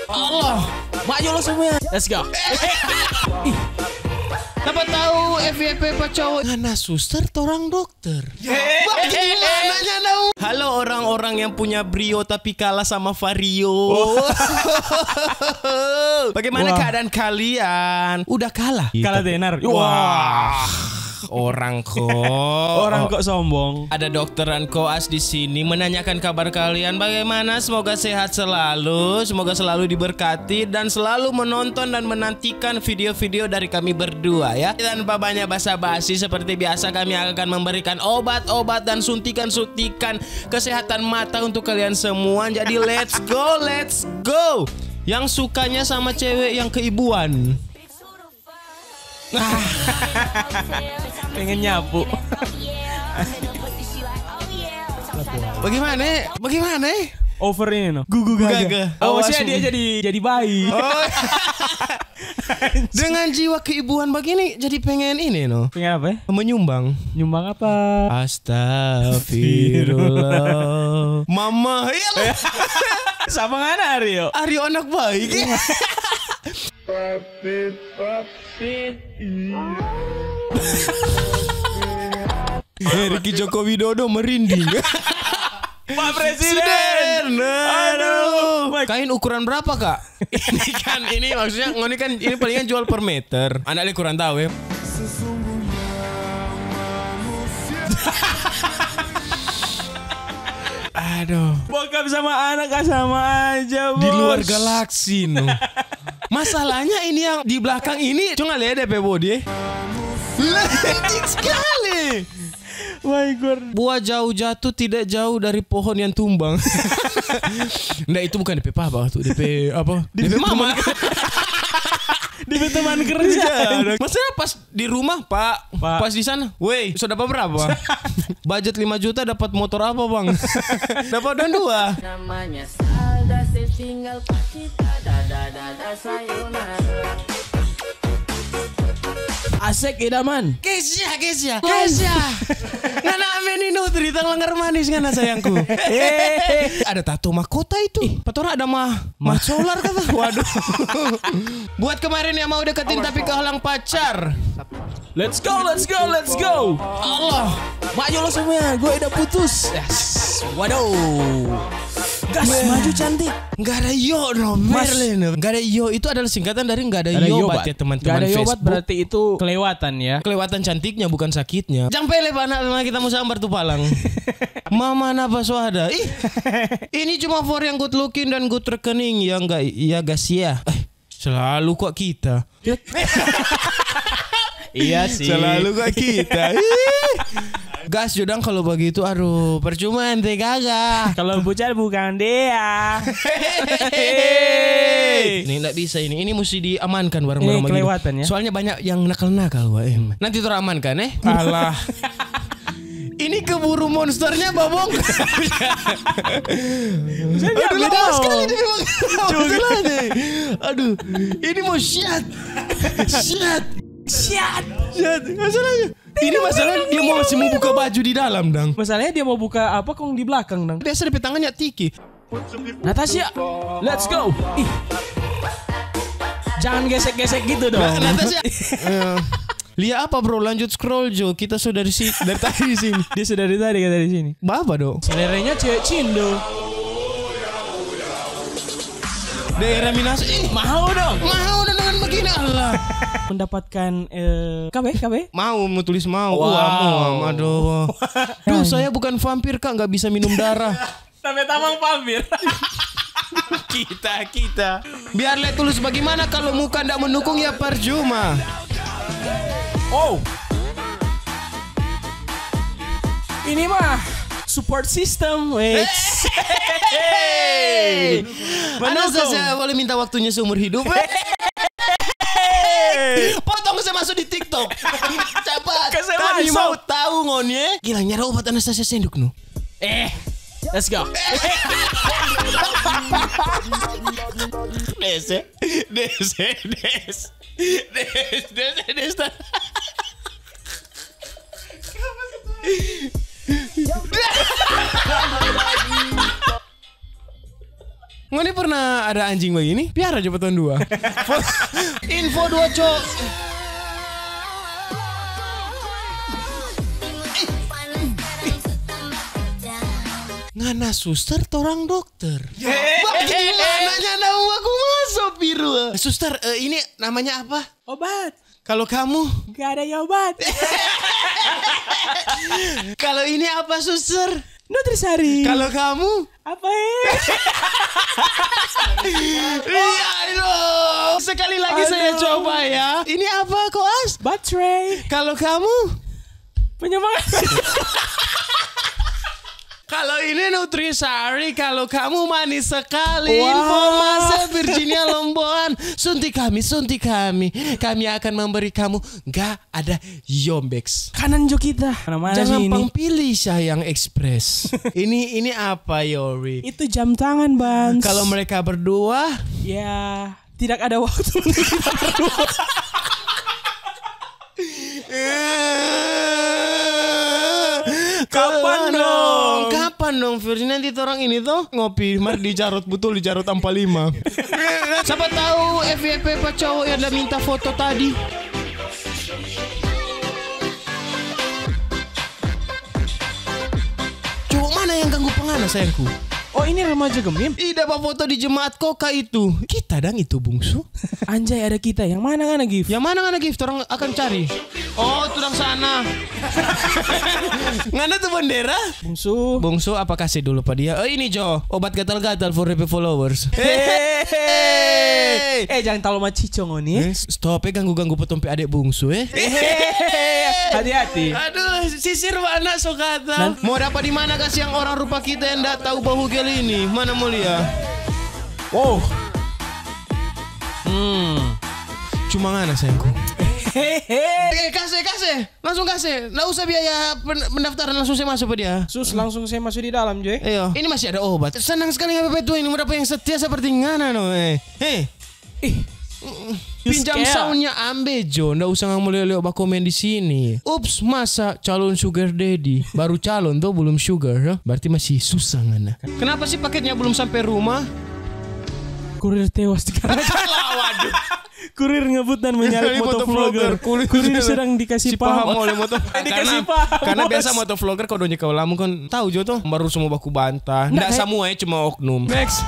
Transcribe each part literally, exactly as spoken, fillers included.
Allah, maju lo semua. Let's go. Ih. Siapa tahu F Y P pa cowok. Ngana suster, torang dokter. Bagaimana nyanda? Halo orang-orang yang punya brio tapi kalah sama Vario. Bagaimana Wah. Keadaan kalian? Udah kalah? Kalah tenar. Wah, orang kok. Orang kok sombong. Ada dokteran koas di sini menanyakan kabar kalian bagaimana. Semoga sehat selalu, semoga selalu diberkati dan selalu menonton dan menantikan video-video dari kami berdua ya. Tanpa banyak basa-basi, seperti biasa kami akan memberikan obat-obat dan suntikan-suntikan kesehatan mata untuk kalian semua. Jadi let's go, let's go. Yang sukanya sama cewek yang keibuan. Pengen nyapu. Bagaimana? Bagaimana? Over ini no. Gugu gaga. Gaga. Oh, Awas, maksudnya dia Bu. jadi jadi bayi. Dengan jiwa keibuan begini jadi pengen ini no. Pengen apa ya? Menyumbang. Nyumbang apa? Astagfirullah. Mama, iya lah. Sama ngana Aryo. Aryo anak baik. Eh, Ricky Joko Widodo merinding. Pak Presiden. Aduh. Aduh. Kain ukuran berapa, Kak? Ini kan, ini maksudnya ngoni kan ini palingan jual per meter. Anak le kurang tahu ya. Aduh. Bokap sama anak kan sama aja, Bos. Di luar galaksi no. Masalahnya ini yang di belakang ini cuma lihat D P body. Licik sekali. My God. Buah jauh jatuh tidak jauh dari pohon yang tumbang. Nggak, itu bukan D P papa tuh, D P apa? D P mama. Di teman kerja. Maksudnya pas di rumah, Pak. Pak. Pas di sana, weh, sudah dapat berapa? Budget lima juta dapat motor apa, Bang? Dapat dan dua. Namanya Salda, setinggal pakita, dada dada sayonara. Asik idaman. Kesia, Kesia, Kesia. Ngana ame ni nutri tang langgar manis ngana sayangku. Ada tato mahkota itu. Patora ada mah mah solar kata. Waduh. Buat kemarin yang mau deketin tapi kehalang pacar. Let's go, let's go, let's go. Allah, maju lo semua, gue udah putus. Yes. Waduh. Gas maju cantik. Nggak ada yo no, Mas. Merlin. Nggak ada yo itu adalah singkatan dari nggak ada, Ada yobat yobat. Ya teman-teman Nggak ada yobat Facebook. Berarti itu kelewatan ya. Kelewatan cantiknya bukan sakitnya. Jang pele pa anak lagi kita mau sambar tu palang. Mama napa so ada? Ih, ini cuma for yang good looking dan good rekening ya nggak ya gas ya. Eh, selalu kok kita. Iya sih. Selalu kok kita. Ih. Gas jodang kalau begitu, aduh, percuma ente gaga. Kalau bucar bukan dia. Ini nggak bisa ini. Ini mesti diamankan barang-barang Ini begini. Kelewatan ya. Soalnya banyak yang nakal-nakal, wah. Eh. Nanti orang amankan, eh. Alah. Ini keburu monsternya babong. Aduh, lama sekali dia bilang. Masalahnya. Aduh, ini mau siat. Siat. Siat. Siat. Masalahnya. Ini masalahnya dia mau masih mau buka baju di dalam, dang. Masalahnya dia mau buka apa kong di belakang dong. Biasa dia tangannya tiki. Natasha, let's go. Ih. Jangan gesek-gesek gitu dong. Natasha. Eh, Lia apa bro? Lanjut scroll jo. Kita sudah dari si dari tadi di sini. Dia sudah dari tadi kata di sini. Bapa dong. Seleranya cewek Cindo. Daerah Minas. Ih, Mau dong. mau dong dengan begini Allah. Mendapatkan eh, K B, K B. Mau mau tulis mau. Wow. Wah, mau, aduh. Duh, saya bukan vampir kak, nggak bisa minum darah. Sampai tamang pampir. Kita kita. Biar le tulis bagaimana kalau muka ndak mendukung ya percuma. Oh. Ini mah support system. Wait. Hey. Mendukung. Anastasia boleh minta waktunya seumur hidup. Potong saya masuk di TikTok. Cepat. Kasih Kami masuk. Mau tahu ngoni. Gila nyara obat Anastasia senduk no. Eh. Let's go. Dese, dese, dese. Dese, dese, dese. Ngoni pernah ada anjing bagini? Piara jo pa tong dua. Info dua, cok. Ngana suster, torang dokter. Bagila nanya nama aku maso, Pirwa. Suster, eh, ini namanya apa? Obat. Kalau kamu? Gak ada ya obat. Kalau ini apa, suster? Nutrisari. Kalau kamu? Apa, eh? Iya, aduh. Sekali lagi saya Aduh. coba ya. Ini apa, koas? Baterai. Kalau kamu? Penyemangat. Kalau ini Nutrisari, kalau kamu manis sekali. Wah. Informasi Virginia Lomboan. Suntik kami, suntik kami. Kami akan memberi kamu gak ada Yombex. Kanan jo kita. Mana-mana Jangan sih ini? pang pilih, sayang, Express. Ini, ini apa, Yori? Itu jam tangan, Bang. Kalau mereka berdua, Ya, tidak ada waktu untuk kita berdua. Kapan dong? Kapan dong, Virgi? Nanti torang ini toh ngopi, mar di Jarot, betul di Jarot Ampa Lima. Siapa tahu F Y P pa cowok yang ada minta foto tadi. Cowok mana yang ganggu pengana, sayangku? Oh, ini remaja gemim? Ida bafoto di jemaat koka itu. Kita dang itu, bungsu. Anjay, ada kita. Yang mana ngana, Gif? Yang mana ngana, Gif? Torang akan cari. Oh, tu dang sana. Ngana tu bendera? Bungsu. Bungsu, apa kasih dulu pa dia? Eh, ini jo, obat gatal-gatal for happy followers. Hehehe. Eh, jangan talalu macico ngoni, eh. Eh, stop, eh, ganggu-ganggu pa tong pe adek bungsu, eh. Hehehe. Hati-hati. Aduh, sisir mana so kata. Nan- Mau dapa di mana kasiang orang rupa kita yang ndak tahu bahu gel ini? Mana mau lia? Wow. Hmm. Cuma ngana, sayangku. Hehehe. Eh, kase, kase. Langsung kase. Nggak usah biaya pen-, pendaftaran, langsung saya masuk pa dia. Sus, langsung saya masuk di dalam, Joy. Iyo. Ini masih ada obat. Senang sekali ngana pe tua ini, mau dapa yang setia seperti ngana, no, eh. Hei. Ih. Pinjam soundnya ambe jo, nda usah ngana leo-leo bakomen di sini. Ups, masa calon sugar daddy? Baru calon to, belum sugar, ya? Berarti masih susah ngana. Kenapa sih paketnya belum sampai rumah? Kurir tewas di karena Waduh. Kurir ngebut dan menyalip motovlogger. Kurir sedang dikasih paham oleh moto. Dikasih paham, karena biasa motovlogger kalau donya kau lamu kan tahu jo to, baru semua baku bantah. Ndak semua ya, cuma oknum. Next.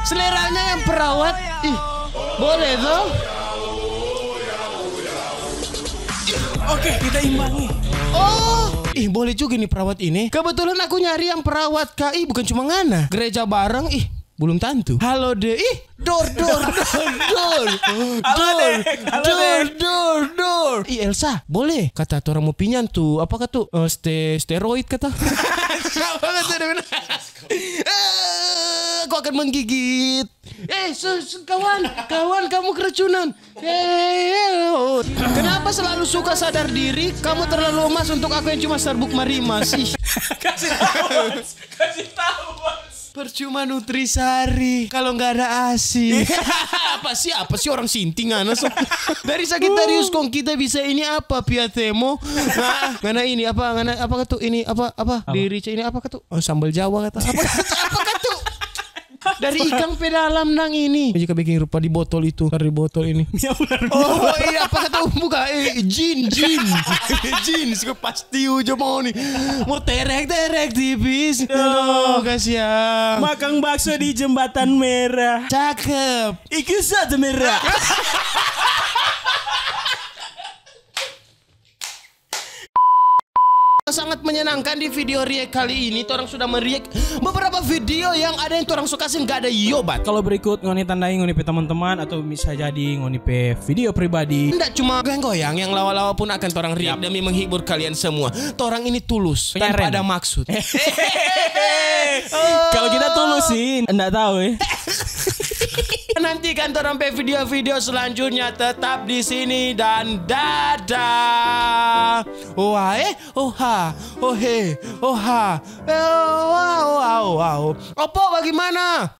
Seleranya yang perawat. Ih, boleh to? Oke, kita imbangi. Oh, ih, boleh juga nih perawat ini. Kebetulan aku nyari yang perawat, Kak. Ih, bukan cuma ngana. Gereja bareng, ih, belum tantu. Halo, De. Ih, dor, dor, dor, dor. Halo, De. Halo, De. Dor, dor, dor. Ih, Elsa, boleh? Kata torang mau pinjam tu, apa katu? Eh, ste-, steroid kata. Apa kata dia bilang? Eh, aku akan menggigit. Eh, su-, su-, kawan, kawan, kamu keracunan. Eh, eh, oh. Kenapa selalu suka sadar diri? Kamu terlalu emas untuk aku yang cuma serbuk marimas. Ih. Kasih tahu, Bos. Kasih tahu, Bos. Percuma Nutrisari kalau nggak ada asi. Apa sih, apa sih orang Sinti ngana so? Dari Sagittarius kong kita bisa ini apa, Piatemo? Nah, ngana ini apa, ngana apa katu? Ini apa, apa? Apa? Di Rica ini apa katu? Oh, sambal Jawa kata. Apa katu? Apa katu? Dari ikang pe dalam nang ini. Jika bikin rupa di botol itu, taruh di botol ini. Ya, ular. Oh iya, apa kata buka? Eh, jin, jin. Jin, suka pasti ujo mau nih. Mau terek-terek tipis. Aduh, kasihan. Makan bakso di Jembatan Merah. Cakep. Iku satu merah. Sangat menyenangkan di video react kali ini. Torang sudah mereact beberapa video yang ada yang torang so kasih nggak ada yobat. Kalau berikut ngoni tandai ngoni pe teman-teman atau bisa jadi ngoni pe video pribadi. Ndak cuma goyang-goyang, yang lawa-lawa pun akan torang react demi menghibur kalian semua. Torang ini tulus tanpa ada maksud. Kalau kita tulus sih, ndak tahu ya. Nantikan torang pe video-video selanjutnya tetap di sini dan dadah. Wah, eh, oh ha, oh he, oh ha, eh, oh, wow, wow, wow. Opo, bagaimana?